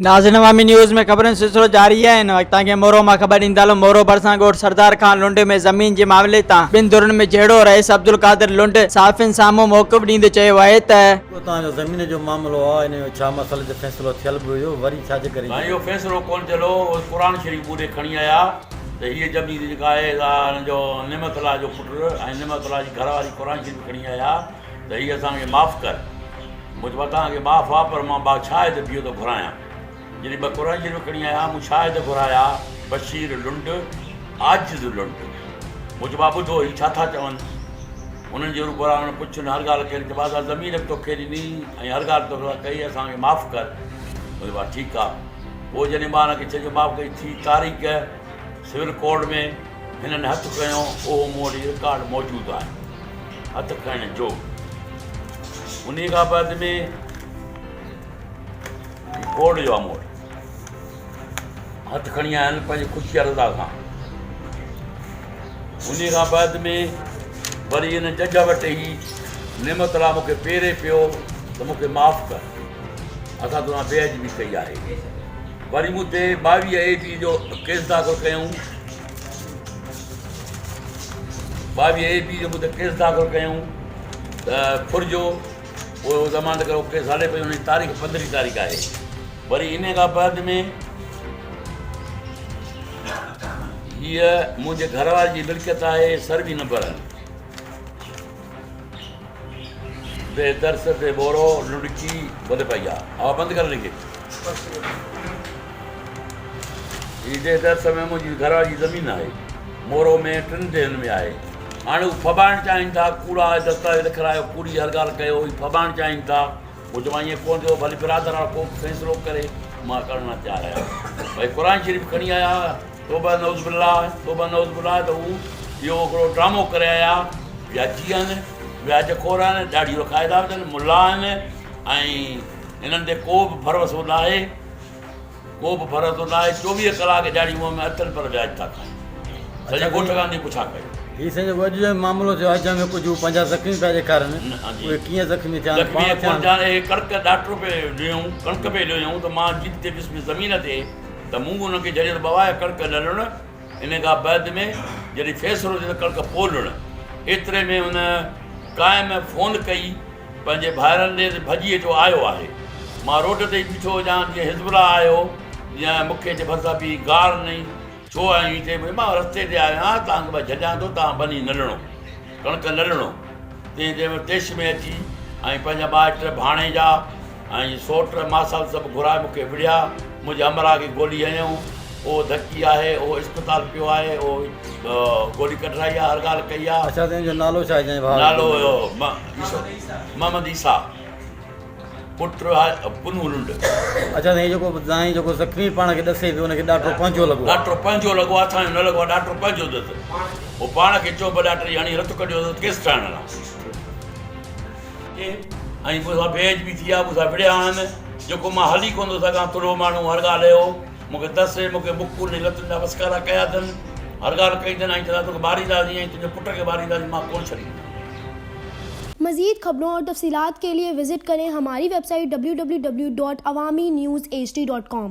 ناظرين عوامي نيوز ۾ خبرن جو سلسلو جاري آهي هن وقت توهان کي مورو مان خبر ڏيندا هلون مورو ڀرسان ڳوٺ سردار خان لنڊ ۾ زمين جي معاملي تان ٻن ڌرين ۾ جهيڙو رئيس عبدالقادر لنڊ صحافين سامهون موقف ڏيندي چيو آهي ته. اهو توهان جو زمين جو معاملو آهي ان جو ڇا مسئلي تي فيصلو ٿيل به هيو وري ڇا جي ڪري سائين اهو فيصلو ڪونه ٿيل هو اهي قرآن شريف مون ڏي کڻي آيا ته هيء زمين جيڪا آهي سا هن جو نعمت الله جو پٽ ۽ نعمت الله جي گهر واري قرآن شريف کڻي آيا ته هي اسان کي معاف ڪر. مون چيو توهان کي معاف آ پر مان ٻه شاهد بيهو ته گهرايان. جڏهن ٻه قرآن شريف کڻي آيا مون شاهد گهرايا بشير لنڊ، عاجز لنڊ. مون چيو ڀاء ٻڌو هي ڇا ٿا چون. انهن جي روبرو انهن پڇين هر ڳالهه ڪين چيو ڀاء اسان زمين به توکي ڏني ۽ هر ڳالهه تو سان ڪئي اسان کي معاف ڪر. مون چيو ڀاء ٺيڪ آ. پوء جڏهن مان انهن کي چيو معاف ڪئي ٿي تاريخ سول ڪورٽ ۾ هنن هٿ کنيو اهو مون وٽ رڪارڊ موجود آهي. هٿ کڻڻ جو. انهيء کان بعد ۾ ڪورٽ جو آمور هٿ کڻي آيا آهن پنهنجي خوشيء رضا سان. انهيء کان بعد ۾ وري ان جج وٽ هي نعمت الله مون کي پيري پيو ته مون کي معاف ڪر، اسان توسان بي ادبي ڪئي آهي. وري مون تي 22 اي بي جو ڪيس داخل ڪيائون. 22 اي بي جو مون تي ڪيس داخل ڪيائون ته ڦر جو پوء اهو ضمانت ڪري اهو ڪيس هلي پيو ان جي تاريخ 15 تاريخ آهي وري ان کان بعد ۾ هيء منهنجي گهر واري جي ملڪيت آهي سروي نمبر آهن بي درس تي بورو لڙڪي وڌ پئي آ آ بند ڪر لکي هي ديهه درس ۾ منهنجي گهر واري جي زمين آهي. مورو ۾ ٽن ديهن ۾ آهي. هاڻي هو ڦٻائڻ چاهين ٿا. ڪوڙا دستاويز لکرايو، ڪوڙي هر ڳالهه ڪيو، هي ڦٻائڻ چاهين ٿا. مون چيو ائين ڪونه ٿيو، ڀلي برادر وارو ڪو به فيصلو ڪري، مان ڪرڻ لاء تيار آهيان. ڀئي قرآن شريف کڻي آيا، توبه نعوذ بالله، توبه نعوذ بالله ته هو اهو هڪڙو ڊرامو ڪري آيا. وياجي آهن، وياج خور آهن، ڏاڙهي رکائي ٿا وٺن، ملا آهن ۽ هنن تي ڪو به ڀروسو ناهي. ڪو به ڀروسو ناهي، 24 ڪلاڪ ڏياڙي منهن ۾ اٿن پر وياج ٿا کائن. سڄي ڳوٺ کان وڃي پڇا ڪيو. هي سائين جيڪو اڄ جو معاملو ٿيو آهي جنهن ۾ ڪجهه هو پنهنجا زخمي پيا ڏيکارن اهي ڪيئن زخمي ٿيا آهن زخمي پاڻ ٿيا ڪونه آهن. ٿيا آهن اهي ڪڻڪ ڏاٽو پئي لويون ڪڻڪ پئي لويون ته مان جيپ تي ويس زمين تي ته مون انهن کي جهليو ته بابا اها ڪڻڪ نه لڻ ان کان بعد ۾ جڏهن فيصلو ٿيو ته ڪڻڪ پوء لڻ ايتري ۾ هن قائم فون ڪئي پنهنجي ڀائرن ڏي ته ڀڄي اچو آيو آهي. مان روڊ تي ئي بيٺو هجان جيئن حزب الله آيو جيئن مون کي چي ڀرسان بيهي گار ڏنائين ڇو آيو آهين هتي مان رستي تي آيو آهيان توهان کي مان جهليان ٿو توهان ٻني نه لڻو ڪڻڪ نه لڻو تنهن تي طيش ۾ اچي ۽ پنهنجا مائٽ ڀاڻيجا ۽ سوٽ ماسات سڀ گهرائي مون کي وڙهيا منهنجي همراهه کي گولي هنيائون اهو ڌڪي آهي اهو اسپتال پيو آهي اهو گولي ڪڍرائي آهي هر ڳالهه ڪئي آهي. اڇا تنهن جو نالو ڇا آهي جنهن ڀاء کي نالو گولي هيو هنئي؟ محمد عيسيٰ پٽ پنهون لنڊ. اڇا سائين جيڪو سائين جيڪو زخمي پاڻ کي ڏسي پيو ان کي ڏاٽو پنهنجو لڳو آهي. ڏاٽو پنهنجو لڳو آهي اسان جو نه لڳو آهي ڏاٽو پنهنجو اٿس هو پاڻ کي چوٻ ڏاٽي هڻي رت ڪڍيو اٿس ڪيس ٺاهڻ لاء. ۽ مون سان بي ادبي ٿي آهي مون سان وڙهيا آهن جيڪو مان هلي ڪونه ٿو سگهان ٿلهو ماڻهو هر ڳالهه جو مون کي دس مون کي مڪون ۽ لتن جا وسڪارا ڪيا اٿن هر ڳالهه ڪئي اٿن ۽ چوندا توکي مارينداسين ۽ تنهنجي پٽ کي مارينداسين مان ڪونه ڇڏيندس. مزيد خبرون اور تفصيلات کے لئے وزٽ کرين ھماري web site www.awamiNewsHD.com.